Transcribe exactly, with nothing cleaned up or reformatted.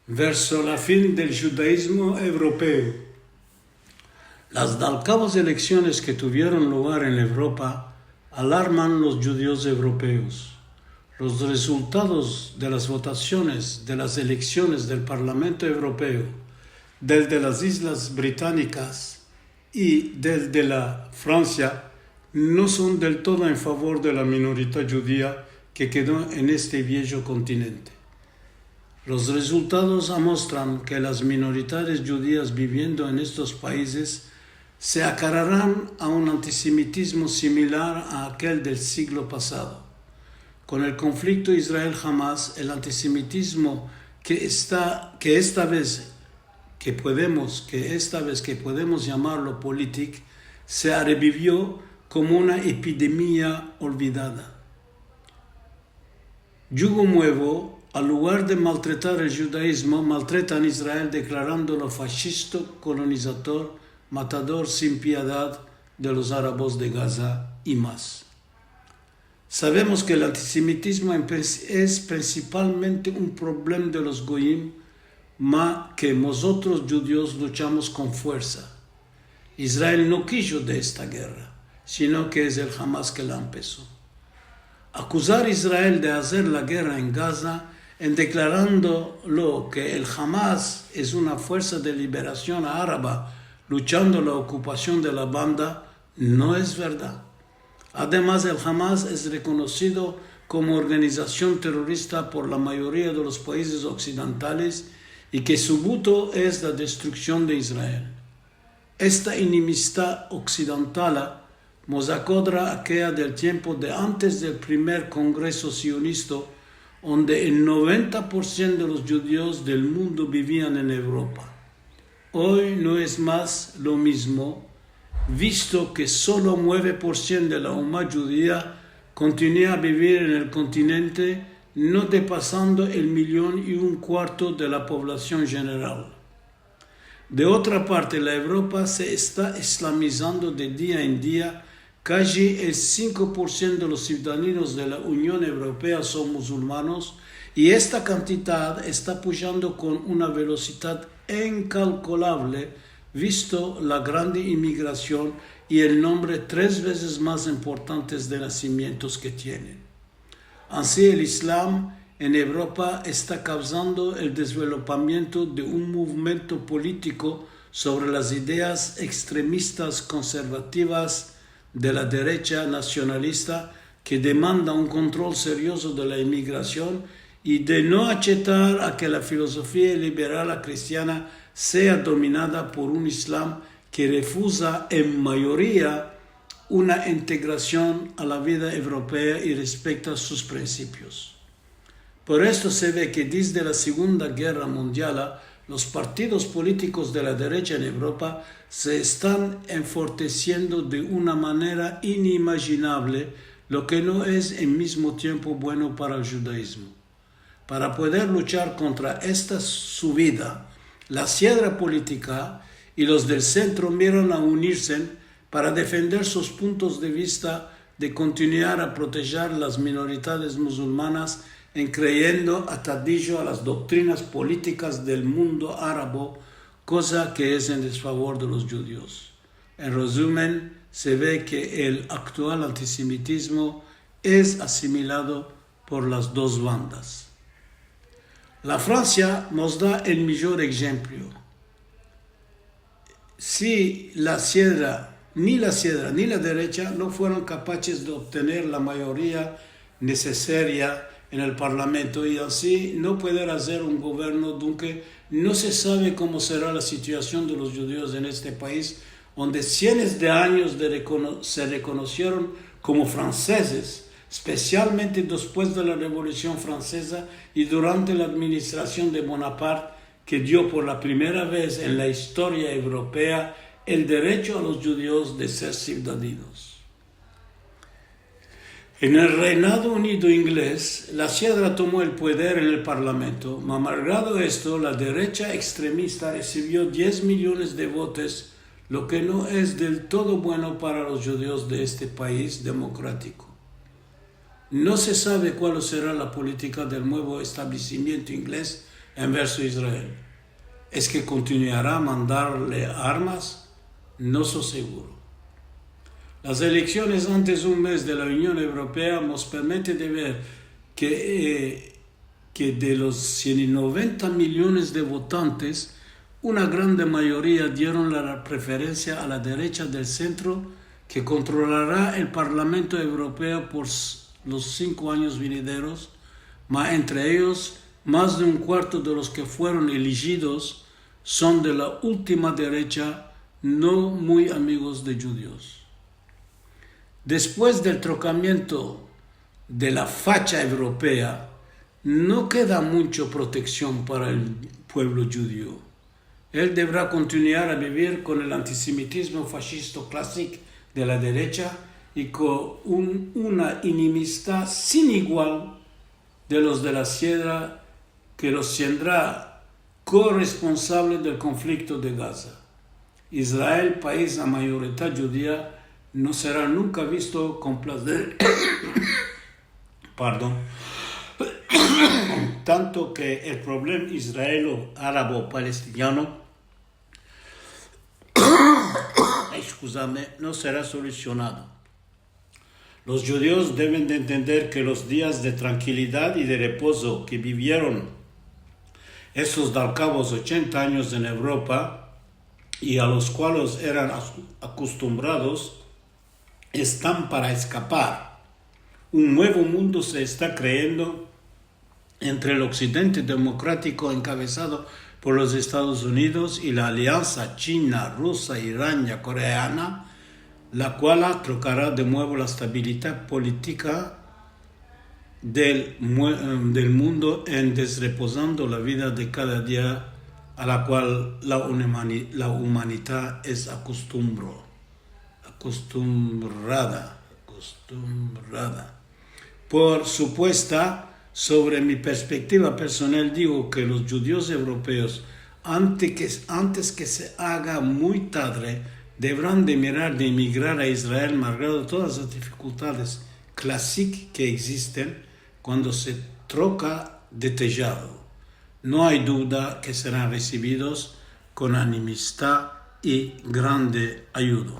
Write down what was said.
Verso la fin del djudaizmo evropeo. Las dalkavas eleksiones ke tuvieron lugar en Evropa alarman los djudios evropeos. Los rezultados de las votasiones de las eleksiones del Parlamento Evropeo, del de las Izlas Britanikas i del de la Fransia no son del todo en favor de la minorita djudia ke kedo en este viejo kontinente. Los rezultados amostran ke las minoritades djudias biviendo en estos paizes se akararan a un antisemitizmo similar a akel del siglo pasado. Kon el konflikto Israel-Hamas, el antisemitizmo ke esta, ke esta vez, ke podemos, ke esta vez ke podemos yamarlo politik, se arebivio komo una epidemia olvidada. Djugo muevo, al lugar de maltretar el djudaizmo, maltretan Israel deklarandolo fashisto, kolonizador, matador sin piedad de los arabos de Gaza i mas. Savemos ke el antisemitizmo en prin-, es prinsipalmente un problema de los goyim, ma ke mozotros djudios luchamos kon fuersa. Israel no kijo de esta gerra, sino ke es el Hamas ke la empeso. Akuzar Israel de azer la gerra en Gaza, en deklarandolo ke el Hamas es una fuersa de liberasion araba luchando la okupasion de la banda, no es verdad. Ademas, el Hamas es rekonosido komo organizasion terorista por la mayoria de los paizes oksidentales i ke su buto es la destruksion de Israel. Esta inimistad oksidentala mos akodra akeya del tiempo de antes del primer kongreso sionista, onde el noventa por siento de los djudios del mundo bivian en Evropa. Oy no es mas lo mizmo, visto ke solo mueve por siento de la umma djudia kontinua a bivir en el kontinente, no depasando el milion i un kuarto de la povlasion jeneral. De otra parte, la Evropa se esta islamizando de dia en dia. Kaji el sinko por siento de los sivdadinos de la Union Evropea son muzulmanos, i esta kantidad esta pujando kon una velosidad inkalkulavle, visto la grande imigrasion i el nombre tres vezes mas importantes de nasimientos ke tienen. Ansi, el Islam en Evropa esta kavzando el dezvelopamiento de un movimiento politiko sovre las ideas ekstremistas konservativas de la derecha nasionalista ke demanda un kontrol seriozo de la imigrasion i de no achetar a ke la filozofia liberala kristiana sea dominada por un Islam ke refuza en mayoria una integrasion a la vida evropea i respekta sus prinsipios. Por esto se ve ke desde la Segunda Gerra Mundiala, los partidos politikos de la derecha en Evropa se estan enfortesiendo de una manera inimajinavle, lo ke no es en mizmo tiempo bueno para el djudaizmo. Para poder luchar kontra esta suvida, la siedra politika i los del sentro miran a unirse para defender sus puntos de vista de kontinuar a protejar las minoridades muzulmanas en kreyendo atadijo a las doktrinas politikas del mundo arabo, koza ke es en desfavor de los djudios. En rezumen, se ve ke el aktual antisemitizmo es asimilado por las dos bandas. La Fransia mos da el mijor enshemplo. Si la siedra, ni la siedra ni la derecha no fueron kapaches de obtener la mayoria nesesaria en el Parlamento i ansi no pueder azer un governo, dunke no se save komo sera la situasion de los djudios en este pais, onde sienes de anyos de rekono-, se rekonosieron komo fransezes, espesialmente despues de la Revolusion Franseza i durante la administrasion de Bonaparte, ke dio por la primera vez en la istoria evropea el derecho a los djudios de ser sivdadinos. En el Reinado Unido Ingles, la siedra tomo el poder en el Parlamento, ma malgrado esto, la derecha ekstremista resivio diez miliones de votos, lo ke no es del todo bueno para los djudios de este pais demokratiko. No se save kual sera la politika del muevo establesimiento ingles enverso Israel. Es ke kontinuara a mandarle armas? No so seguro. Las eleksiones antes un mez de la Union Evropea mos permete de ver ke, eh, ke de los sien i noventa miliones de votantes, una grande mayoria dieron la preferensia a la derecha del sentro, ke kontrolara el Parlamento Evropeo por s- los sinko anyos venideros, ma entre eyos, mas de un kuarto de los ke fueron elijidos son de la ultima derecha, no muy amigos de djudios. Despues del trokamiento de la facha evropea, no keda muncho proteksion para el puevlo djudio. El devera kontinuar a bivir kon el antisemitismo fashisto klasik de la derecha i kon un, una inimistad sin igual de los de la siedra ke los sendra koresponsable del konflikto de Gaza. Israel, pais a mayoridad djudia, no sera nunka visto kon plazer, pardon, tanto ke el problema israelo-arabo-palestiniano, eskuzame, no sera solusionado. Los djudios deven de entender ke los dias de trankilidad i de repozo ke bivieron esos dalkavos ochenta anyos en Evropa i a los kualos eran as- akustumbrados estan para eskapar. Un muevo mundo se esta kreando entre el oksidente demokratiko enkabesado por los Estados Unidos i la aliansa china, rusa, irania, koreana, la kuala trokara de muevo la estabilidad politika del, mue- del mundo en desrepozando la vida de kada dia a la kual la, unimani- la umanidad es akustumbro- akustumbrada, akustumbrada. Por supuesta, sovre mi perspektiva personal digo ke los djudios evropeos, ante ke- antes ke se aga muy tadre, deveran de mirar de emigrar a Israel malgrado todas las difikultades klasik ke egzisten kuando se troka de tejado. No ay duda ke seran resividos kon animistad i grande ayudo.